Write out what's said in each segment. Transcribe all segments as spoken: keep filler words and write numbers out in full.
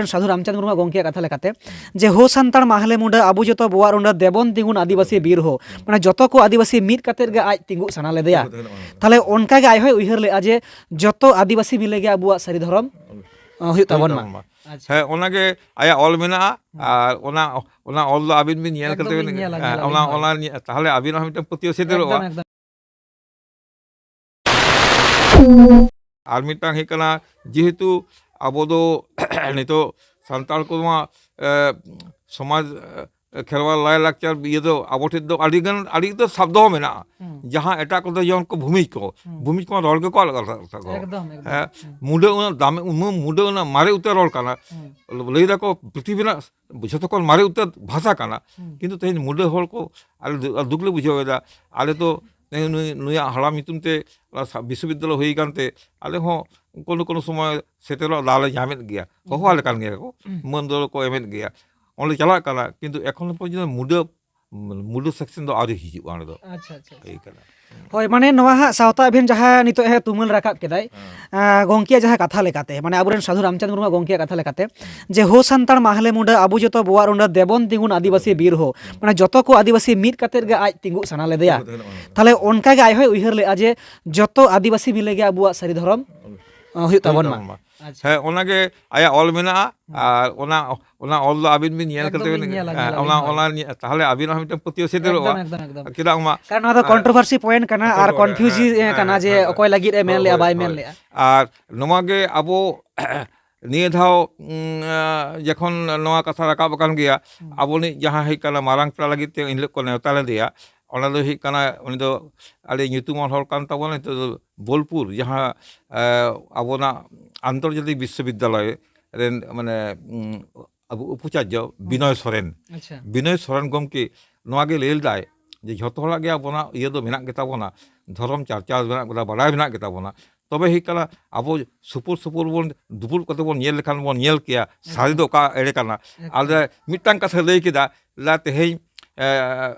ᱥᱟᱹᱫᱷᱩ ᱨᱟᱢᱪᱟᱸᱫᱽ ᱢᱩᱨᱢᱩ ᱜᱚᱢᱠᱮᱭᱟᱜ ᱠᱟᱛᱷᱟ ᱞᱮᱠᱟᱛᱮ, ᱡᱮ "ᱦᱳ ᱥᱟᱱᱛᱟᱲ ᱢᱟᱦᱞᱮ ᱢᱩᱸᱰᱟᱹ, ᱟᱵᱚ ᱡᱚᱛᱚ ᱵᱚᱣᱟᱜ ᱨᱩᱸᱰᱟᱹ, ᱫᱮᱵᱚᱱ ᱛᱤᱸᱜᱩᱱ ᱟᱹᱫᱤᱵᱟᱹᱥᱤ ᱵᱤᱨ ᱦᱳ", ᱢᱟᱱᱮ ᱡᱚᱛᱚ ᱠᱚ ᱟᱹᱫᱤᱵᱟᱹᱥᱤ ᱢᱤᱫ ᱠᱟᱛᱮᱫ ᱜᱮ ᱟᱡ ᱛᱤᱸᱜᱩᱜ ᱥᱟᱱᱟ ᱞᱮᱫᱮᱭᱟ᱾ ᱛᱟᱦᱞᱮ ᱚᱱᱠᱟ ᱜᱮ ᱟᱡ ᱦᱚᱸᱭ ᱩᱭᱦᱟᱹᱨ ᱞᱮᱫᱼᱟ ᱡᱮ ᱡᱚᱛᱚ ᱟᱹᱫᱤᱵᱟᱹᱥᱤ ᱢᱤᱞᱮ ᱜᱮ ᱟᱵᱚᱣᱟᱜ ᱥᱟᱹᱨᱤ ᱫᱷᱚᱨᱚᱢ, ᱚ, ᱦᱩᱭᱩᱜ ᱛᱟᱵᱚᱱ ᱢᱟ᱾ ᱟᱪᱪᱷᱟ᱾ ᱦᱮᱸ, ᱚᱱᱟᱜᱮ ᱟᱭᱟᱜ ᱚᱞ ᱢᱮᱱᱟᱜᱼᱟ᱾ ᱦᱩᱸ᱾ ᱟᱨ ᱚᱱᱟ, ᱚᱱᱟ ᱚᱞ ᱫᱚ ᱟᱹᱵᱤᱱ ᱵᱤᱱ ᱧᱮᱞ ᱮᱠᱫᱚᱢ ᱠᱟᱛᱮ ᱞᱤᱧ ᱵᱤᱱ, ᱧᱮᱞᱟ, ᱦᱮᱸ, ᱧᱮᱞᱟ, ᱚᱱᱟ, ᱧᱮᱞᱟ᱾ ᱚᱱᱟ ᱧᱮ-, ᱛᱟᱦᱞᱮ ᱟᱹᱵᱤᱱᱟᱜ ᱦᱚᱸ ᱢᱤᱫᱴᱟᱝ ᱯᱟᱹᱛᱭᱟᱹᱣ ᱥᱮᱴᱮᱨᱚᱜᱼᱟ᱾ ᱮᱠᱫᱚᱢ, ᱮᱠᱫᱚᱢ᱾ ᱟᱨ ᱢᱤᱫᱴᱟᱝ ᱦᱩᱭᱩᱜ ᱠᱟᱱᱟ, ᱡᱮᱦᱮᱛᱩ ᱟᱵᱚ ᱫᱚ ᱱᱤᱛᱚᱜ ᱥᱟᱱᱛᱟᱲ ᱠᱚᱢᱟ, ᱮ, ᱥᱚᱢᱟᱡᱽ, ᱮ, ᱠᱷᱮᱨᱣᱟᱞ ᱞᱟᱭᱼᱞᱟᱠᱪᱟᱨ ᱤᱭᱟᱹ ᱫᱚ ᱟᱵᱚ ᱴᱷᱮᱱ ᱫᱚ ᱟᱹᱰᱤ ᱜᱟᱱ, ᱟᱹᱰᱤ ᱩᱛᱟᱹᱨ ᱥᱟᱵᱫᱚ ᱢᱮᱱᱟᱜᱼᱟ᱾ ᱦᱩᱸ᱾ ᱡᱟᱦᱟᱸ ᱮᱴᱟᱜ ᱠᱚᱫᱚ ᱡᱮᱢᱚᱱ ᱠᱚ ᱵᱷᱩᱢᱤᱡᱽ ᱠᱚ, ᱦᱩᱸ᱾ ᱵᱷᱩᱢᱤᱡᱽ ᱠᱚᱢᱟ ᱨᱚᱲ ᱜᱮᱠᱚ ᱟᱞᱟᱫᱟ ᱛᱟᱠᱚ᱾ ᱮᱠᱫᱚᱢ, ᱮᱠᱫᱚᱢ᱾ ᱦᱮᱸ, ᱦᱩᱸ᱾ ᱢᱩᱰᱟᱹ ᱩᱱᱟᱹᱜ ᱫᱟᱢᱮ, ᱩᱱᱟᱹᱜ ᱢᱩᱰᱟᱹ ᱩᱱᱟᱹᱜ ᱢᱟᱨᱮ ᱩᱛᱟᱹᱨ ᱨᱚᱲ ᱠᱟᱱᱟ᱾ ᱦᱩᱸ᱾ ᱞᱟᱹᱭ ᱫᱟᱠᱚ ᱯᱨᱤᱛᱷᱤᱵᱤ ᱨᱮᱱᱟᱜ ᱡᱷᱚᱛᱚ ᱠᱷᱚᱱ ᱢᱟᱨᱮ ᱩᱛᱟᱹᱨ ᱵᱷᱟᱥᱟ ᱠᱟᱱᱟ᱾ ᱦᱩᱸ᱾ ᱠᱤᱱᱛᱩ ᱛᱮᱦᱮᱧ ᱢᱩᱰᱟᱹ ᱦᱚᱲ ᱠᱚ ᱟᱞᱮ ᱫᱩ-, ᱫᱩᱠ ᱞᱮ ᱵᱩᱡᱷᱟᱹᱣ ᱮᱫᱟ᱾ ᱟᱞᱮ ᱫᱚ ᱛᱮᱦᱮᱧ ᱱᱩᱭ, ᱱᱩᱭᱟᱜ ᱦᱟᱲᱟᱢ ᱧᱩᱛᱩᱢ ᱛᱮ ᱚᱱᱟ ᱥᱟ-, ᱵᱤᱥᱥᱚᱵᱤᱫᱽᱫᱟᱞᱚᱭ ᱦᱩᱭ ᱟᱠᱟᱱ ᱛᱮ ᱟᱞᱮ ᱦᱚᱸ ᱠᱳᱱᱳ ᱠᱳᱱᱳ ᱥᱚᱢᱚᱭ ᱥᱮᱴᱮᱨᱚᱜ ᱫᱟᱣ ᱞᱮ ᱧᱟᱢᱮᱫ ᱜᱮᱭᱟ᱾ ᱦᱩᱸ᱾ ᱦᱚᱦᱚᱣᱟᱞᱮ ᱠᱟᱱ ᱜᱮᱭᱟ ᱠᱚ, ᱦᱩᱸ᱾ ᱢᱟᱹᱱ ᱫᱚ ᱠᱚ ᱮᱢᱮᱫ ᱜᱮᱭᱟ᱾ ᱚᱸᱰᱮ ᱪᱟᱞᱟᱜ ᱠᱟᱱᱟ, ᱠᱤᱱᱛᱩ ᱮᱠᱷᱚᱱ ᱯᱚᱨᱡᱚᱱᱛᱚ ᱢᱩᱰᱟᱹ, ᱢᱩᱰᱟᱹ ᱥᱮᱠᱥᱚᱱ ᱫᱚ ᱟᱹᱣᱨᱤ ᱦᱤᱡᱩᱜᱼᱟ ᱚᱸᱰᱮ ᱫᱚ᱾ ᱟᱪᱪᱷᱟ, ᱟᱪᱪᱷᱟ, ᱟᱪᱪᱷᱟ᱾ ᱦᱩᱭ ᱠᱟᱱᱟ᱾ ᱦᱳᱭ, ᱢᱟᱱᱮ ᱱᱚᱣᱟ ᱦᱟᱸᱜ ᱥᱟᱶᱛᱟ ᱟᱵᱷᱤᱭᱟᱱ ᱡᱟᱦᱟᱸ ᱱᱤᱛᱚᱜ ᱦᱮᱸ ᱛᱩᱢᱟᱹᱞ ᱨᱟᱠᱟᱵ ᱠᱮᱫᱟᱭ, ᱦᱮᱸ᱾ ᱟᱸ, ᱜᱚᱢᱠᱮᱭᱟᱜ ᱡᱟᱦᱟᱸ ᱠᱟᱛᱷᱟ ᱞᱮᱠᱟᱛᱮ, ᱢᱟᱱᱮ ᱟᱵᱚᱨᱮᱱ ᱥᱟᱹᱫᱷᱩ ᱨᱟᱢᱪᱟᱸᱫᱽ ᱢᱩᱨᱢᱩ ᱜᱚᱢᱠᱮᱭᱟᱜ ᱠᱟᱛᱷᱟ ᱞᱮᱠᱟᱛᱮ, ᱦᱮᱸ᱾ ᱡᱮ "ᱦᱳ ᱥᱟᱱᱛᱟᱲ ᱢᱟᱦᱞᱮ ᱢᱩᱸᱰᱟᱹ, ᱟᱵᱚ ᱡᱚᱛᱚ ᱵᱚᱣᱟᱜ ᱨᱩᱸᱰᱟᱹ, ᱫᱮᱵᱚᱱ ᱛᱤᱸᱜᱩᱱ ᱟᱹᱫᱤᱵᱟᱹᱥᱤ ᱵᱤᱨ ᱦᱳ", ᱦᱮᱸ᱾ ᱢᱟᱱᱮ ᱡᱚᱛᱚ ᱠᱚ ᱟᱹᱫᱤᱵᱟᱹᱥᱤ ᱢᱤᱫ ᱠᱟᱛᱮᱫ ᱜᱮ ᱟᱡ ᱛᱤᱸᱜᱩᱜ ᱥᱟᱱᱟ ᱞᱮᱫᱮᱭᱟ᱾ ᱛᱤᱸᱜᱩ ᱥᱟᱱᱟ ᱞᱮᱫᱮᱭᱟ᱾ ᱛᱟᱦᱞᱮ ᱚᱱᱠᱟ ᱜᱮ ᱟᱡ ᱦᱚᱸᱭ ᱩᱭᱦᱟᱹᱨ ᱞᱮᱫᱼᱟ ᱡᱮ ᱡᱚᱛᱚ ᱟᱹᱫᱤᱵᱟᱹᱥᱤ ᱢᱤᱞᱮ ᱜᱮ ᱟᱵᱚᱣᱟᱜ ᱥᱟᱹᱨᱤ ᱫᱷᱚᱨᱚᱢ, ᱦᱩᱸ᱾ ᱟᱸ, ᱦᱩᱭᱩᱜ ᱛᱟᱵᱚᱱ ᱢᱟ᱾ ᱦᱩᱭᱩᱜ ᱛᱟᱵᱚᱱ ᱢᱟ᱾ ᱟᱪᱪᱷᱟ᱾ ᱦᱮᱸ, ᱚᱱᱟᱜᱮ ᱟᱭᱟᱜ ᱚᱞ ᱢᱮᱱᱟᱜᱼᱟ᱾ ᱦᱩᱸ᱾ ᱟᱨ ᱚᱱᱟ, ᱚᱱᱟ ᱚᱞ ᱫᱚ ᱟᱹᱵᱤᱱ ᱵᱤᱱ ᱧᱮᱞ ᱮᱠᱫᱚᱢ ᱠᱟᱛᱮ ᱞᱤᱧ ᱵᱤᱱ, ᱧᱮᱞᱟ, ᱦᱮᱸ, ᱧᱮᱞᱟ ᱚᱱᱟ, ᱞᱤᱧ, ᱦᱳᱭ᱾ ᱚᱱᱟ ᱧᱮ-, ᱛᱟᱦᱞᱮ ᱟᱹᱵᱤᱱᱟᱜ ᱦᱚᱸ ᱢᱤᱫᱴᱟᱝ ᱯᱟᱹᱛᱭᱟᱹᱣ ᱥᱮᱴᱮᱨᱚᱜᱼᱟ᱾ ᱮᱠᱫᱚᱢ, ᱮᱠᱫᱚᱢ, ᱮᱠᱫᱚᱢ᱾ ᱪᱮᱫᱟᱜ ᱢᱟ, ᱠᱟᱨᱚᱱ ᱱᱚᱣᱟ ᱫᱚ ᱦᱮᱸ, controversy point ᱠᱟᱱᱟ, ᱟᱨ ᱦᱮᱸ, confusion ᱦᱮᱸ, ᱠᱟᱱᱟ ᱡᱮ ᱦᱮᱸ, ᱚᱠᱚᱭ ᱞᱟᱹᱜᱤᱫ ᱮ ᱢᱮᱱ ᱦᱳᱭ, ᱞᱮᱜᱼᱟ, ᱦᱳᱭ, ᱵᱟᱭ ᱢᱮᱱ ᱦᱳᱭ᱾ ᱞᱮᱜᱼᱟ᱾ ᱟᱨ ᱱᱚᱣᱟ ᱜᱮ ᱟᱵᱚ ᱱᱤᱭᱟᱹ ᱫᱷᱟᱣ, ᱩᱸ, ᱟᱸ, ᱡᱚᱠᱷᱚᱱ ᱱᱚᱣᱟ ᱠᱟᱛᱷᱟ ᱨᱟᱠᱟᱵ ᱟᱠᱟᱱ ᱜᱮᱭᱟ, ᱦᱩᱸ᱾ ᱟᱵᱚᱱᱤᱡ ᱡᱟᱦᱟᱸ ᱦᱩᱭᱩᱜ ᱠᱟᱱᱟ ᱢᱟᱨᱟᱝ ᱯᱮᱲᱟ ᱞᱟᱹᱜᱤᱫ ᱛᱮ ᱮᱱ ᱦᱤᱞᱳᱜ ᱠᱚ ᱱᱮᱣᱛᱟ ᱞᱮᱫᱮᱭᱟ, ᱚᱱᱟ ᱫᱚ ᱦᱩᱭᱩᱜ ᱠᱟᱱᱟ, ᱩᱱᱤ ᱫᱚ ᱟᱹᱰᱤ ᱧᱩᱛᱩᱢᱟᱱ ᱦᱚᱲ ᱠᱟᱱ ᱛᱟᱵᱚᱱᱟ᱾ ᱱᱤᱛᱚᱜ ᱫᱚ ᱵᱳᱞᱯᱩᱨ, ᱡᱟᱦᱟᱸ, ᱮ, ᱟᱵᱚᱱᱟᱜ ᱟᱱᱛᱚᱨᱡᱟᱛᱤᱠ ᱵᱤᱥᱥᱚᱵᱤᱫᱽᱫᱟᱞᱚᱭ ᱨᱮᱱ, ᱢᱟᱱᱮ, ᱩᱸ, ᱟᱵᱚ ᱩᱯᱟᱪᱟᱨᱡᱚ ᱦᱩᱸ᱾ ᱵᱤᱱᱚᱭ ᱥᱚᱨᱮᱱ᱾ ᱟᱪᱪᱷᱟ᱾ ᱵᱤᱱᱚᱭ ᱥᱚᱨᱮᱱ ᱜᱚᱢᱠᱮ ᱱᱚᱣᱟ ᱜᱮ ᱞᱟᱹᱭ ᱞᱮᱫᱟᱭ ᱡᱮ ᱡᱷᱚᱛᱚ ᱦᱚᱲᱟᱜ ᱜᱮ ᱟᱵᱚᱱᱟᱜ ᱤᱭᱟᱹ ᱫᱚ ᱢᱮᱱᱟᱜ ᱜᱮᱛᱟ ᱵᱚᱱᱟ, ᱫᱷᱚᱨᱚᱢ ᱪᱟᱨᱪᱟ ᱢᱮᱱᱟᱜ ᱜᱮᱛᱟ, ᱵᱟᱰᱟᱭ ᱢᱮᱱᱟᱜ ᱜᱮᱛᱟ ᱵᱚᱱᱟ᱾ ᱛᱚᱵᱮ ᱦᱩᱭᱩᱜ ᱠᱟᱱᱟ, ᱟᱵᱚ ᱥᱩᱯᱩᱨ ᱥᱩᱯᱩᱨ ᱵᱚᱱ ᱫᱩᱯᱩᱞ ᱠᱟᱛᱮ ᱵᱚᱱ ᱧᱮᱞ ᱞᱮᱠᱷᱟᱱ ᱵᱚᱱ ᱧᱮᱞ ᱠᱮᱭᱟ ᱥᱟᱹᱨᱤ ᱮᱠᱫᱚᱢ᱾ ᱫᱚ ᱚᱠᱟ ᱮᱲᱮ ᱠᱟᱱᱟ᱾ ᱮᱠᱫᱚᱢ᱾ ᱟᱨ ᱢᱤᱫᱴᱟᱝ ᱠᱟᱛᱷᱟ ᱞᱟᱹᱭ ᱠᱮᱫᱟ, ᱞᱟ ᱛᱮᱦᱮᱧ, ᱮ,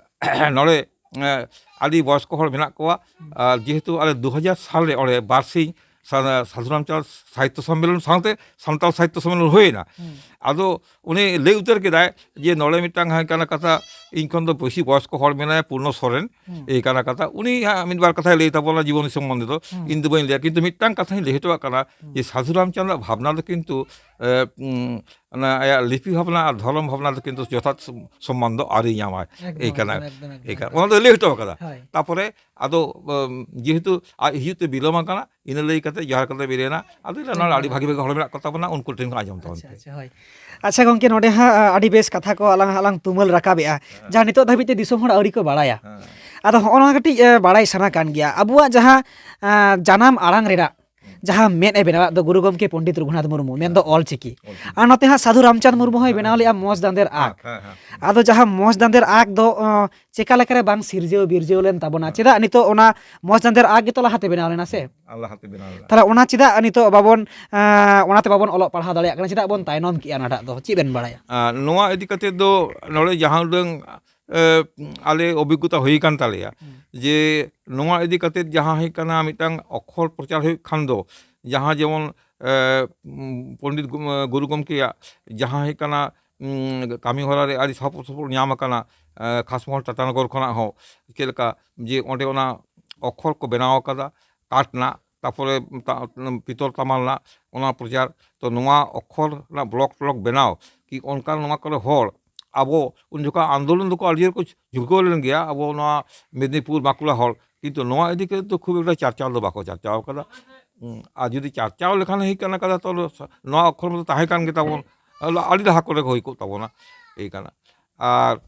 ᱱᱚᱰᱮ, ᱮ, ᱟᱹᱰᱤ ᱵᱚᱭᱚᱥᱠᱚ ᱦᱚᱲ ᱢᱮᱱᱟᱜ ᱠᱚᱣᱟ᱾ ᱦᱩᱸ᱾ ᱟᱨ ᱡᱮᱦᱮᱛᱩ ᱟᱞᱮ ᱫᱩ ᱦᱟᱡᱟᱨ ᱥᱟᱞ ᱨᱮ ᱚᱸᱰᱮ ᱵᱟᱨᱥᱤᱧ ᱥᱟ- ᱥᱟᱫᱷᱩ ᱨᱟᱢᱪᱟᱸᱫᱽ ᱥᱟᱦᱤᱛᱛᱚ ᱥᱚᱢᱢᱮᱞᱚᱱ ᱥᱟᱶᱛᱮ ᱥᱟᱱᱛᱟᱲ ᱥᱟᱦᱤᱛᱛᱚ ᱥᱚᱢᱢᱮᱞᱚᱱ ᱦᱩᱭᱮᱱᱟ᱾ ᱟᱫᱚ ᱩᱱᱤ ᱞᱟᱹᱭ ᱩᱛᱟᱹᱨ ᱠᱮᱫᱟᱭ ᱡᱮ ᱱᱚᱰᱮ ᱢᱤᱫᱴᱟᱝ ᱦᱩᱭᱩᱜ ᱠᱟᱱᱟ ᱠᱟᱛᱷᱟ, ᱤᱧ ᱠᱷᱚᱱ ᱫᱚ ᱵᱮᱥᱤ ᱵᱚᱭᱚᱥᱠᱚ ᱦᱚᱲ ᱢᱮᱱᱟᱭᱟ, ᱯᱩᱨᱱᱚ ᱥᱚᱨᱮᱱ᱾ ᱮᱭ ᱠᱟᱱᱟ ᱠᱟᱛᱷᱟ, ᱩᱱᱤ ᱦᱟᱸᱜ ᱢᱤᱫ ᱵᱟᱨ ᱠᱟᱛᱷᱟᱭ ᱞᱟᱹᱭ ᱛᱟᱵᱚᱱᱟ ᱡᱤᱵᱚᱱᱤ ᱥᱚᱢᱵᱚᱱᱫᱷᱮ ᱫᱚ᱾ ᱤᱧ ᱫᱚ ᱵᱟᱹᱧ ᱞᱟᱹᱭᱟ, ᱠᱤᱱᱛᱩ ᱢᱤᱫᱴᱟᱝ ᱠᱟᱛᱷᱟᱧ ᱞᱟᱹᱭ ᱦᱚᱴᱚ ᱠᱟᱜ ᱠᱟᱱᱟ ᱡᱮ ᱥᱟᱫᱷᱩ ᱨᱟᱢᱪᱟᱸᱫᱽ ᱟᱜ ᱵᱷᱟᱵᱽᱱᱟ ᱫᱚ ᱠᱤᱱᱛᱩ, ᱮ, ᱩᱢ, ᱚᱱᱟ ᱟᱭᱟᱜ ᱞᱤᱯᱤ ᱵᱷᱟᱵᱽᱱᱟ ᱟᱨ ᱫᱷᱚᱨᱚᱢ ᱵᱷᱟᱵᱽᱱᱟ ᱫᱚ ᱠᱤᱱᱛᱩ ᱡᱚᱛᱷᱟᱛ ᱥᱚᱢ- ᱥᱚᱢᱢᱟᱱ ᱫᱚ ᱟᱹᱣᱨᱤ ᱧᱟᱢᱟᱭ᱾ ᱮᱠᱫᱚᱢ, ᱮᱭ ᱠᱟᱱᱟ, ᱮᱠᱫᱚᱢ, ᱮᱠᱫᱚᱢ, ᱮᱭ ᱠᱟᱱᱟ, ᱮᱠᱫᱚᱢ᱾ ᱚᱱᱟ ᱫᱚ ᱞᱟᱹᱭ ᱦᱚᱴᱚ ᱠᱟᱫᱟ᱾ ᱦᱳᱭ᱾ ᱛᱟᱯᱚᱨᱮ ᱟᱫᱚ, ᱩᱢ, ᱡᱮᱦᱮᱛᱩ ᱟᱡ ᱦᱤᱡᱩᱜ ᱛᱮ ᱵᱤᱞᱚᱢ ᱟᱠᱟᱱᱟ, ᱤᱱᱟᱹ ᱞᱟᱹᱭ ᱠᱟᱛᱮ ᱡᱚᱦᱟᱨ ᱠᱟᱛᱮ ᱵᱤᱫᱟᱹᱭᱮᱱᱟ᱾ ᱟᱫᱚ ᱞᱟᱹᱭ ᱮᱱᱟ, ᱱᱚᱰᱮ ᱟᱹᱰᱤ ᱵᱷᱟᱜᱤ ᱵᱷᱟᱜᱤ ᱦᱚᱲ ᱢᱮᱱᱟᱜ ᱠᱚ ᱛᱟᱵᱚᱱᱟ, ᱩᱱᱠᱩ ᱴᱷᱮᱱ ᱠᱷᱚᱱ ᱟᱸᱡᱚᱢ ᱛᱟᱵᱚᱱ ᱟᱪᱪᱷᱟ, ᱯᱮ᱾ ᱟᱪᱪᱷᱟ, ᱦᱳᱭ᱾ ᱟᱪᱪᱷᱟ ᱜᱚᱝᱠᱮ, ᱱᱚᱰᱮ ᱦᱟᱸᱜ, ᱟ, ᱟᱹᱰᱤ ᱵᱮᱥ ᱠᱟᱛᱷᱟ ᱠᱚ ᱟᱞᱟᱝ ᱦᱟᱸᱜ ᱞᱟᱝ ᱛᱩᱢᱟᱹᱞ ᱨᱟᱠᱟᱵᱮᱜᱼᱟ, ᱦᱮᱸ᱾ ᱡᱟᱦᱟᱸ ᱱᱤᱛᱚᱜ ᱫᱷᱟᱹᱵᱤᱡ ᱛᱮ ᱫᱤᱥᱚᱢ ᱦᱚᱲ ᱟᱹᱣᱨᱤ ᱠᱚ ᱵᱟᱲᱟᱭᱟ᱾ ᱦᱮᱸ᱾ ᱟᱫᱚ ᱦᱚᱸᱜᱼᱚ ᱱᱚᱣᱟ ᱠᱟᱹᱴᱤᱡ, ᱮ, ᱵᱟᱲᱟᱭ ᱥᱟᱱᱟ ᱠᱟᱱ ᱜᱮᱭᱟ, ᱟᱵᱚᱣᱟᱜ ᱡᱟᱦᱟᱸ, ᱟ, ᱡᱟᱱᱟᱢ ᱟᱲᱟᱝ ᱨᱮᱱᱟᱜ ᱡᱟᱦᱟᱸ ᱢᱮᱫ ᱮ ᱵᱮᱱᱟᱣᱟᱜ ᱫᱚ ᱜᱩᱨᱩ ᱜᱚᱢᱠᱮ ᱯᱚᱱᱰᱤᱛ ᱨᱚᱜᱷᱩᱱᱟᱛᱷ ᱢᱩᱨᱢᱩ, ᱢᱮᱱᱫᱚ ᱚᱞᱪᱤᱠᱤ᱾ ᱚᱞᱪᱤᱠᱤ᱾ ᱟᱨ ᱱᱚᱛᱮ ᱦᱟᱸᱜ ᱥᱟᱹᱫᱷᱩ ᱨᱟᱢᱪᱟᱸᱫᱽ ᱢᱩᱨᱢᱩ ᱦᱚᱸᱭ ᱵᱮᱱᱟᱣ ᱞᱮᱜᱼᱟ ᱢᱚᱸᱡᱽ ᱫᱟᱸᱫᱮᱨ ᱟᱸᱠ᱾ ᱦᱮᱸ, ᱦᱮᱸ, ᱦᱮᱸ᱾ ᱟᱫᱚ ᱡᱟᱦᱟᱸ ᱢᱚᱸᱡᱽ ᱫᱟᱸᱫᱮᱨ ᱟᱸᱠ ᱫᱚ, ᱚ, ᱪᱮᱠᱟ ᱞᱮᱠᱟᱨᱮ ᱵᱟᱝ ᱥᱤᱨᱡᱟᱹᱣ ᱵᱤᱨᱡᱟᱹᱣ ᱞᱮᱱ ᱛᱟᱵᱚᱱᱟ? ᱦᱮᱸ᱾ ᱪᱮᱫᱟᱜ ᱱᱤᱛᱚᱜ ᱚᱱᱟ ᱢᱚᱸᱡᱽ ᱫᱟᱸᱫᱮᱨ ᱟᱸᱠ ᱜᱮᱛᱚ ᱞᱟᱦᱟᱛᱮ ᱵᱮᱱᱟᱣ ᱞᱮᱱᱟ ᱥᱮ? ᱟᱨ ᱞᱟᱦᱟᱛᱮ ᱵᱮᱱᱟᱣ ᱞᱮᱱᱟ᱾ ᱛᱟᱦᱞᱮ ᱚᱱᱟ ᱪᱮᱫᱟᱜ ᱱᱤᱛᱚᱜ ᱵᱟᱵᱚᱱ, ᱮᱸ, ᱚᱱᱟᱛᱮ ᱵᱟᱵᱚᱱ ᱚᱞᱚᱜ ᱯᱟᱲᱦᱟᱣ ᱫᱟᱲᱮᱭᱟᱜ ᱠᱟᱱᱟ? ᱪᱮᱫᱟᱜ ᱵᱚᱱ ᱛᱟᱭᱱᱚᱢ ᱠᱮᱜᱼᱟ ᱚᱱᱟᱴᱟᱜ ᱫᱚ? ᱪᱮᱫ ᱵᱮᱱ ᱵᱟᱲᱟᱭᱟ? ᱟᱨ ᱱᱚᱣᱟ ᱤᱫᱤ ᱠᱟᱛᱮ ᱫᱚ ᱱᱚᱰᱮ ᱡᱟᱦᱟᱸ ᱩᱰᱟᱹᱝ, ᱮ, ᱟᱞᱮ ᱚᱵᱷᱤᱜᱽᱜᱚᱛᱟ ᱦᱩᱭ ᱟᱠᱟᱱ ᱛᱟᱞᱮᱭᱟ, ᱦᱩᱸ᱾ ᱡᱮ ᱱᱚᱣᱟ ᱤᱫᱤ ᱠᱟᱛᱮ ᱡᱟᱦᱟᱸ ᱦᱩᱭᱩᱜ ᱠᱟᱱᱟ ᱢᱤᱫᱴᱟᱝ ᱚᱠᱠᱷᱚᱨ ᱯᱨᱚᱪᱟᱨ ᱦᱩᱭᱩᱜ ᱠᱷᱟᱱ ᱫᱚ, ᱡᱟᱦᱟᱸ ᱡᱮᱢᱚᱱ, ᱮ, ᱩᱢ, ᱯᱚᱱᱰᱤᱛ ᱜᱩ-, ᱜᱩᱨᱩ ᱜᱚᱢᱠᱮᱭᱟᱜ ᱡᱟᱦᱟᱸ ᱦᱩᱭᱩᱜ ᱠᱟᱱᱟ, ᱩᱢ, ᱠᱟᱹᱢᱤ ᱦᱚᱨᱟ ᱨᱮ ᱟᱹᱰᱤ ᱥᱟᱯᱚᱨᱴ ᱥᱟᱯᱚᱨᱴ ᱧᱟᱢ ᱟᱠᱟᱱᱟ, ᱮ, ᱠᱷᱟᱥᱢᱚᱦᱚᱞ ᱴᱟᱴᱟᱱᱚᱜᱚᱨ ᱠᱷᱚᱱᱟᱜ ᱦᱚᱸ, ᱪᱮᱫ ᱞᱮᱠᱟ ᱡᱮ ᱚᱸᱰᱮ ᱚᱱᱟ ᱚᱠᱠᱷᱚᱨ ᱠᱚ ᱵᱮᱱᱟᱣ ᱟᱠᱟᱫᱟ, ᱠᱟᱴ ᱨᱮᱱᱟᱜ, ᱛᱟᱯᱚᱨᱮ ᱛᱟ-, ᱯᱤᱛᱚᱞ ᱛᱟᱢᱟ ᱨᱮᱱᱟᱜ ᱚᱱᱟ ᱯᱨᱚᱪᱟᱨ᱾ ᱛᱚ ᱱᱚᱣᱟ ᱚᱠᱠᱷᱚᱨ ᱨᱮᱱᱟᱜ ᱵᱞᱚᱠ ᱴᱞᱚᱠ ᱵᱮᱱᱟᱣ, ᱠᱤ ᱚᱱᱠᱟᱱ ᱱᱚᱣᱟ ᱠᱚᱨᱮ ᱦᱚᱲ, ᱟᱵᱚ ᱩᱱ ᱡᱚᱠᱷᱚᱱ ᱟᱱᱫᱳᱞᱚᱱ ᱫᱚᱠᱚ ᱟᱹᱰᱤ ᱡᱳᱨ ᱠᱚ ᱡᱷᱩᱞᱠᱟᱹᱣ ᱞᱮᱱ ᱜᱮᱭᱟ, ᱟᱵᱚ ᱱᱚᱣᱟ ᱢᱮᱫᱽᱱᱤᱯᱩᱨ ᱵᱟᱸᱠᱩᱲᱟ ᱦᱚᱲ, ᱠᱤᱱᱛᱩ ᱱᱚᱣᱟ ᱤᱫᱤ ᱠᱟᱛᱮ ᱫᱚ ᱠᱷᱩᱵ ᱮᱠᱴᱟ ᱪᱟᱨᱪᱟᱣ ᱫᱚ ᱵᱟᱠᱚ ᱪᱟᱨᱪᱟᱣ ᱠᱟᱫᱟ᱾ ᱦᱩᱸ, ᱟᱨ ᱡᱩᱫᱤ ᱪᱟᱨᱪᱟᱣ ᱞᱮᱠᱷᱟᱱ ᱦᱩᱭᱩᱜ ᱠᱟᱱᱟ ᱠᱟᱛᱷᱟ, ᱛᱚ ᱱᱚᱣᱟ ᱚᱠᱠᱷᱚᱨ ᱢᱚᱛᱚ ᱛᱟᱦᱮᱸ ᱠᱟᱱ ᱜᱮ ᱛᱟᱵᱚᱱ, ᱟᱹᱰᱤ ᱞᱟᱦᱟ ᱠᱚᱨᱮ ᱜᱮ ᱦᱩᱭ ᱠᱚᱜ ᱛᱟᱵᱚᱱᱟ, ᱮᱭ ᱠᱟᱱᱟ᱾ ᱟᱨ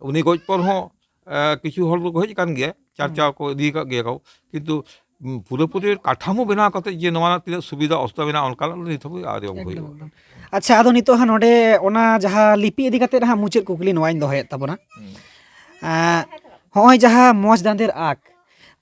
ᱩᱱᱤ ᱜᱚᱡ ᱯᱚᱨ ᱦᱚᱸ, ᱮ, ᱠᱤᱪᱷᱩ ᱦᱚᱲ ᱫᱚᱠᱚ ᱦᱮᱡ ᱟᱠᱟᱱ ᱜᱮᱭᱟ, ᱪᱟᱨᱪᱟᱣ ᱠᱚ ᱤᱫᱤ ᱟᱠᱟᱫ ᱜᱮᱭᱟ ᱠᱚ, ᱠᱤᱱᱛᱩ, ᱩᱢ, ᱯᱩᱨᱟᱹᱯᱩᱨᱤ ᱠᱟᱴᱷᱟᱢᱳ ᱵᱮᱱᱟᱣ ᱠᱟᱛᱮ ᱡᱮ ᱱᱚᱣᱟ ᱨᱮᱱᱟᱜ ᱛᱤᱱᱟᱹᱜ ᱥᱩᱵᱤᱫᱷᱟ ᱚᱥᱩᱵᱤᱫᱷᱟ ᱢᱮᱱᱟᱜᱼᱟ, ᱚᱱᱠᱟᱱᱟᱜ ᱫᱚ ᱱᱤᱛ ᱦᱟᱹᱵᱤᱡ ᱟᱹᱣᱨᱤ ᱚᱞ ᱮᱠᱫᱚᱢ, ᱦᱩᱭᱩᱜᱼᱟ᱾ ᱮᱠᱫᱚᱢ᱾ ᱟᱪᱪᱷᱟ, ᱟᱫᱚ ᱱᱤᱛᱚᱜ ᱦᱟᱸᱜ ᱱᱚᱰᱮ ᱚᱱᱟ ᱡᱟᱦᱟᱸ ᱞᱤᱯᱤ ᱤᱫᱤ ᱠᱟᱛᱮ ᱦᱟᱸᱜ ᱢᱩᱪᱟᱹᱫ ᱠᱩᱠᱞᱤ ᱱᱚᱣᱟᱧ ᱫᱚᱦᱚᱭᱮᱫ ᱛᱟᱵᱚᱱᱟ᱾ ᱦᱩᱸ᱾ ᱮᱸ, ᱦᱚᱸᱜᱼᱚᱭ ᱡᱟᱦᱟᱸ ᱢᱚᱸᱡᱽ ᱫᱟᱸᱫᱮᱨ ᱟᱸᱠ,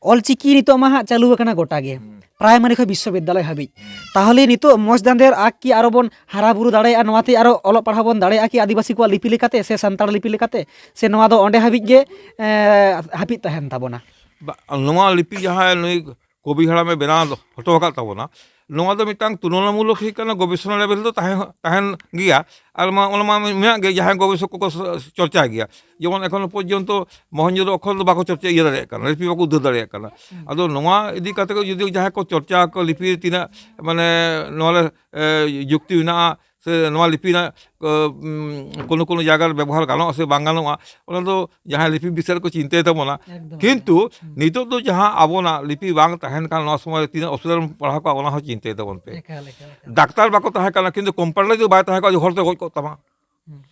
ᱚᱞᱪᱤᱠᱤ ᱱᱤᱛᱚᱜ ᱢᱟ ᱦᱟᱸᱜ ᱪᱟᱹᱞᱩ ᱟᱠᱟᱱᱟ ᱜᱚᱴᱟ ᱜᱮ, ᱦᱩᱸ᱾ ᱯᱨᱟᱭᱢᱟᱨᱤ ᱠᱷᱚᱱ ᱵᱤᱥᱥᱚᱵᱤᱫᱽᱫᱟᱞᱚᱭ ᱦᱟᱹᱵᱤᱡ᱾ ᱦᱩᱸ᱾ ᱛᱟᱦᱚᱞᱮ ᱱᱤᱛᱚᱜ ᱢᱚᱸᱡᱽ ᱫᱟᱸᱫᱮᱨ ᱟᱸᱠ ᱠᱤ ᱟᱨᱚ ᱵᱚᱱ ᱦᱟᱨᱟ ᱵᱩᱨᱩ ᱫᱟᱲᱮᱭᱟᱜᱼᱟ, ᱱᱚᱣᱟᱛᱮ ᱟᱨᱚ ᱚᱞᱚᱜ ᱯᱟᱲᱦᱟᱣ ᱵᱚᱱ ᱫᱟᱲᱮᱭᱟᱜᱼᱟ ᱠᱤ ᱟᱹᱫᱤᱵᱟᱹᱥᱤ ᱠᱚᱣᱟᱜ ᱞᱤᱯᱤ ᱞᱮᱠᱟᱛᱮ ᱥᱮ ᱥᱟᱱᱛᱟᱲ ᱞᱤᱯᱤ ᱞᱮᱠᱟᱛᱮ, ᱥᱮ ᱱᱚᱣᱟ ᱫᱚ ᱚᱸᱰᱮ ᱦᱟᱹᱵᱤᱡ ᱜᱮ, ᱮᱸ, ᱦᱟᱹᱯᱤᱫ ᱛᱟᱦᱮᱱ ᱛᱟᱵᱚᱱᱟ? ᱵᱟ, ᱱᱚᱣᱟ ᱞᱤᱯᱤ ᱡᱟᱦᱟᱸᱭ ᱱᱩᱭ ᱠᱚᱵᱤ ᱦᱟᱲᱟᱢᱮ ᱵᱮᱱᱟᱣ ᱦᱚᱴᱚ ᱟᱠᱟᱫ ᱛᱟᱵᱚᱱᱟ, ᱱᱚᱣᱟ ᱫᱚ ᱢᱤᱫᱴᱟᱝ ᱛᱩᱞᱚᱱᱟᱢᱩᱞᱚᱠ ᱦᱩᱭᱩᱜ ᱠᱟᱱᱟ, ᱜᱚᱵᱮᱥᱚᱱᱟ ᱞᱮᱵᱮᱞ ᱫᱚ ᱛᱟᱦᱮᱸ ᱛᱟᱦᱮᱱ ᱜᱮᱭᱟ᱾ ᱟᱨ ᱢᱟ ᱚᱱᱟ ᱢᱟ ᱢᱮᱱᱟᱜ ᱜᱮ, ᱡᱟᱦᱟᱸᱭ ᱜᱚᱵᱮᱥᱚᱠ ᱠᱚᱠᱚ ᱪᱚᱨᱪᱟᱭ ᱜᱮᱭᱟ᱾ ᱡᱮᱢᱚᱱ ᱮᱠᱷᱚᱱᱳ ᱯᱚᱨᱡᱚᱱᱛᱚ ᱢᱚᱦᱮᱱᱡᱳᱫᱚᱲᱚ ᱚᱠᱠᱷᱚᱨ ᱫᱚ ᱵᱟᱠᱚ ᱪᱚᱨᱪᱟ ᱤᱭᱟᱹ ᱫᱟᱲᱮᱭᱟᱜ ᱠᱟᱱᱟ, ᱞᱤᱯᱤ ᱵᱟᱠᱚ ᱩᱫᱽᱫᱷᱟᱹᱨ ᱫᱟᱲᱮᱭᱟᱜ ᱠᱟᱱᱟ᱾ ᱟᱫᱚ ᱱᱚᱣᱟ ᱤᱫᱤ ᱠᱟᱛᱮ ᱜᱮ ᱡᱩᱫᱤ ᱡᱟᱦᱟᱸᱭ ᱠᱚ ᱪᱚᱨᱪᱟ ᱟᱠᱚ, ᱞᱤᱯᱤ ᱛᱤᱱᱟᱹᱜ ᱢᱟᱱᱮ ᱱᱚᱣᱟ ᱨᱮ ᱮ, ᱡᱩᱠᱛᱤ ᱢᱮᱱᱟᱜᱼᱟ ᱥᱮ ᱱᱚᱣᱟ ᱞᱤᱯᱤ ᱨᱮᱱᱟᱜ ᱠᱚ, ᱩᱢ, ᱠᱳᱱᱳ ᱠᱳᱱᱳ ᱡᱟᱭᱜᱟ ᱨᱮ ᱵᱮᱵᱚᱦᱟᱨ ᱜᱟᱱᱚᱜᱼᱟ ᱥᱮ ᱵᱟᱝ ᱜᱟᱱᱚᱜᱼᱟ, ᱚᱱᱟ ᱫᱚ ᱡᱟᱦᱟᱸᱭ ᱞᱤᱯᱤ ᱵᱤᱥᱟᱨ ᱠᱚ ᱪᱤᱱᱛᱟᱹᱭ ᱛᱟᱵᱚᱱᱟ᱾ ᱮᱠᱫᱚᱢ, ᱠᱤᱱᱛᱩ ᱮᱠᱫᱚᱢ᱾ ᱦᱩᱸ᱾ ᱱᱤᱛᱚᱜ ᱫᱚ ᱡᱟᱦᱟᱸ ᱟᱵᱚᱱᱟᱜ ᱞᱤᱯᱤ ᱵᱟᱝ ᱛᱟᱦᱮᱱ ᱠᱷᱟᱱ ᱱᱚᱣᱟ ᱥᱚᱢᱚᱭ ᱨᱮ ᱛᱤᱱᱟᱹᱜ ᱚᱥᱩᱵᱤᱫᱷᱟ ᱨᱮᱢ ᱯᱟᱲᱦᱟᱣ ᱠᱚᱜᱼᱟ, ᱚᱱᱟ ᱦᱚᱸ ᱪᱤᱱᱛᱟᱹᱭ ᱛᱟᱵᱚᱱ ᱯᱮ᱾ ᱮᱠᱟᱞ, ᱮᱠᱟᱞ, ᱮᱠᱟᱞ᱾ ᱰᱟᱠᱛᱟᱨ ᱵᱟᱠᱚ ᱛᱟᱦᱮᱸ ᱠᱟᱱᱟ, ᱠᱤᱱᱛᱩ ᱠᱚᱢᱯᱟᱣᱩᱱᱰᱟᱨ ᱡᱩᱫᱤ ᱵᱟᱭ ᱛᱟᱦᱮᱸ ᱠᱚᱜᱼᱟ, ᱦᱚᱲ ᱛᱮ ᱜᱚᱡ ᱠᱚᱜ ᱛᱟᱢᱟ᱾ ᱦᱩᱸ᱾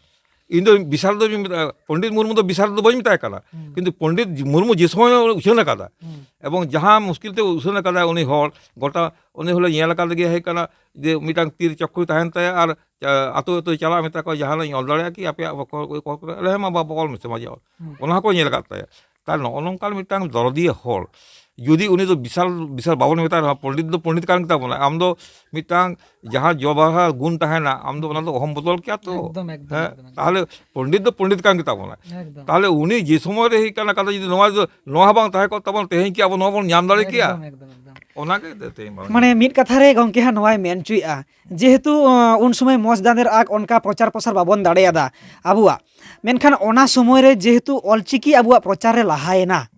ᱤᱧ ᱫᱚ ᱵᱤᱥᱟᱞ ᱫᱚ ᱵᱟᱹᱧ ᱢᱮᱛᱟᱭᱟ, ᱯᱚᱱᱰᱤᱛ ᱢᱩᱨᱢᱩ ᱫᱚ ᱵᱤᱥᱟᱞ ᱫᱚ ᱵᱟᱹᱧ ᱢᱮᱛᱟᱭ ᱠᱟᱱᱟ, ᱦᱩᱸ᱾ ᱠᱤᱱᱛᱩ ᱯᱚᱱᱰᱤᱛ ᱢᱩᱨᱢᱩ ᱡᱮ ᱥᱚᱢᱚᱭ ᱩᱪᱷᱟᱹᱱ ᱟᱠᱟᱫᱟ, ᱦᱩᱸ᱾ ᱮᱵᱚᱝ ᱡᱟᱦᱟᱸ ᱢᱩᱥᱠᱤᱞ ᱛᱮ ᱩᱪᱷᱟᱹᱱ ᱟᱠᱟᱫᱟᱭ, ᱩᱱᱤ ᱦᱚᱲ ᱜᱚᱴᱟ, ᱩᱱᱤ ᱦᱚᱲᱮ ᱧᱮᱞ ᱟᱠᱟᱫ ᱜᱮᱭᱟ, ᱦᱮᱡ ᱠᱟᱱᱟ ᱡᱮ ᱢᱤᱫᱴᱟᱝ ᱛᱤᱨ ᱪᱚᱠᱨᱚ ᱛᱟᱦᱮᱱ ᱛᱟᱭᱟ ᱟᱨ, ᱟ, ᱟᱛᱳ ᱟᱛᱳ ᱪᱟᱞᱟᱜ ᱢᱮᱛᱟ ᱠᱚᱣᱟ, "ᱡᱟᱦᱟᱱᱟᱜ ᱤᱧ ᱚᱞ ᱫᱟᱲᱮᱭᱟᱜᱼᱟ ᱠᱤ ᱟᱯᱮᱭᱟᱜ ᱵᱚᱠᱚ-, ᱚᱠᱚᱭ ᱠᱚ ᱠᱚᱨᱮ?" ᱞᱟᱹᱭᱟ, "ᱦᱮᱸ ᱢᱟ ᱵᱟᱵᱟ, ᱚᱞ ᱢᱮᱥᱮ ᱢᱟ ᱡᱟ ᱚᱞ᱾" ᱦᱩᱸ᱾ ᱚᱱᱟ ᱦᱚᱸᱠᱚ ᱧᱮᱞ ᱟᱠᱟᱫ ᱛᱟᱭᱟ᱾ ᱛᱟᱦᱞᱮ ᱱᱚᱜᱼᱚ ᱱᱚᱝᱠᱟᱱ ᱢᱤᱫᱴᱟᱝ ᱫᱚᱨᱚᱫᱤᱭᱟᱹ ᱦᱚᱲ ᱡᱩᱫᱤ ᱩᱱᱤ ᱫᱚ ᱵᱤᱥᱟᱞ, ᱵᱤᱥᱟᱞ ᱵᱟᱵᱚᱱ ᱢᱮᱛᱟᱭ ᱨᱮᱦᱚᱸ, ᱯᱚᱱᱰᱤᱛ ᱫᱚ ᱯᱚᱱᱰᱤᱛ ᱠᱟᱱ ᱜᱮᱛᱟ ᱵᱚᱱᱟ᱾ ᱟᱢ ᱫᱚ ᱢᱤᱫᱴᱟᱝ ᱡᱟᱦᱟᱸ ᱡᱚ ᱵᱟᱦᱟ ᱜᱩᱱ ᱛᱟᱦᱮᱱᱟ, ᱟᱢ ᱫᱚ ᱚᱱᱟ ᱫᱚ ᱚᱦᱚᱢ ᱵᱚᱫᱚᱞ ᱠᱮᱭᱟ ᱛᱚ᱾ ᱮᱠᱫᱚᱢ, ᱮᱠᱫᱚᱢ, ᱦᱮᱸ, ᱮᱠᱫᱚᱢ, ᱮᱠᱫᱚᱢ᱾ ᱛᱟᱦᱞᱮ ᱯᱚᱱᱰᱤᱛ ᱫᱚ ᱯᱚᱱᱰᱤᱛ ᱠᱟᱱ ᱜᱮᱛᱟ ᱵᱚᱱᱟ᱾ ᱮᱠᱫᱚᱢ᱾ ᱛᱟᱦᱞᱮ ᱩᱱᱤ ᱡᱮ ᱥᱚᱢᱚᱭ ᱨᱮ ᱦᱮᱡ ᱠᱟᱱᱟ, ᱠᱟᱛᱷᱟ ᱡᱩᱫᱤ ᱱᱚᱣᱟ ᱫᱚ, ᱱᱚᱣᱟ ᱦᱚᱸ ᱵᱟᱝ ᱛᱟᱦᱮᱸ ᱠᱚᱜ ᱛᱟᱵᱚᱱ, ᱛᱮᱦᱮᱧ ᱠᱤ ᱟᱵᱚ ᱱᱚᱣᱟ ᱵᱚᱱ ᱧᱟᱢ ᱫᱟᱲᱮ ᱠᱮᱭᱟ? ᱮᱠᱫᱚᱢ, ᱮᱠᱫᱚᱢ, ᱮᱠᱫᱚᱢ᱾ ᱚᱱᱟᱜᱮ ᱛᱮᱦᱮᱧ ᱵᱟᱝ ᱢᱟᱱᱮ ᱢᱤᱫ ᱠᱟᱛᱷᱟ ᱨᱮ ᱜᱚᱢᱠᱮ ᱦᱟᱸᱜ ᱱᱚᱣᱟᱭ ᱢᱮᱱ ᱦᱚᱪᱚᱭᱮᱫᱼᱟ, ᱡᱮᱦᱮᱛᱩ, ᱟᱸ, ᱩᱱ ᱥᱚᱢᱚᱭ ᱢᱚᱸᱡᱽ ᱫᱟᱸᱫᱮᱨ ᱟᱠ ᱚᱱᱠᱟ ᱯᱨᱚᱪᱟᱨ ᱯᱨᱚᱥᱟᱨ ᱵᱟᱵᱚᱱ ᱫᱟᱲᱮᱭᱟᱫᱟ ᱟᱵᱚᱣᱟᱜ, ᱢᱮᱱᱠᱷᱟᱱ ᱚᱱᱟ ᱥᱚᱢᱚᱭ ᱨᱮ ᱡᱮᱦᱮᱛᱩ ᱚᱞᱪᱤᱠᱤ ᱟᱵᱚᱣᱟᱜ ᱯᱨᱚᱪᱟᱨ ᱨᱮ ᱞᱟᱦᱟᱭᱮᱱᱟ,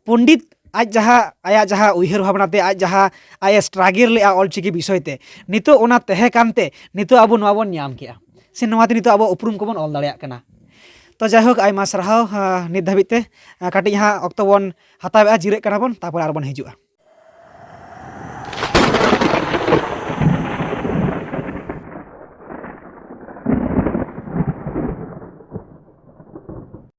ᱯᱚᱱᱰᱤᱛ ᱟᱡ ᱡᱟᱦᱟᱸ, ᱟᱭᱟᱜ ᱡᱟᱦᱟᱸ ᱩᱭᱦᱟᱹᱨ ᱵᱷᱟᱵᱽᱱᱟ ᱛᱮ, ᱟᱡ ᱡᱟᱦᱟᱸ ᱟᱡ ᱮ struggle ᱞᱮᱜᱼᱟ ᱚᱞᱪᱤᱠᱤ ᱵᱤᱥᱚᱭ ᱛᱮ, ᱱᱤᱛᱚᱜ ᱚᱱᱟ ᱛᱟᱦᱮᱸ ᱠᱟᱱᱛᱮ ᱱᱤᱛᱚᱜ ᱟᱵᱚ ᱱᱚᱣᱟ ᱵᱚᱱ ᱧᱟᱢ ᱠᱮᱜᱼᱟ, ᱥᱮ ᱱᱚᱣᱟ ᱛᱮ ᱱᱤᱛᱚᱜ ᱟᱵᱚ ᱩᱯᱨᱩᱢ ᱠᱚᱵᱚᱱ ᱚᱞ ᱫᱟᱲᱮᱭᱟᱜ ᱠᱟᱱᱟ᱾ ᱛᱚ ᱡᱟᱭᱦᱳᱠ, ᱟᱭᱢᱟ ᱥᱟᱨᱦᱟᱣ, ᱟᱸ, ᱱᱤᱛ ᱫᱷᱟᱹᱵᱤᱡ ᱛᱮ, ᱟᱸ, ᱠᱟᱹᱴᱤᱡ ᱦᱟᱸᱜ ᱚᱠᱛᱚ ᱵᱚᱱ ᱦᱟᱛᱟᱣᱮᱜᱼᱟ, ᱡᱤᱨᱟᱹᱜ ᱠᱟᱱᱟ ᱵᱚᱱ, ᱛᱟᱨᱯᱚᱨᱮ ᱟᱨ ᱵᱚᱱ ᱦᱤᱡᱩᱜᱼᱟ᱾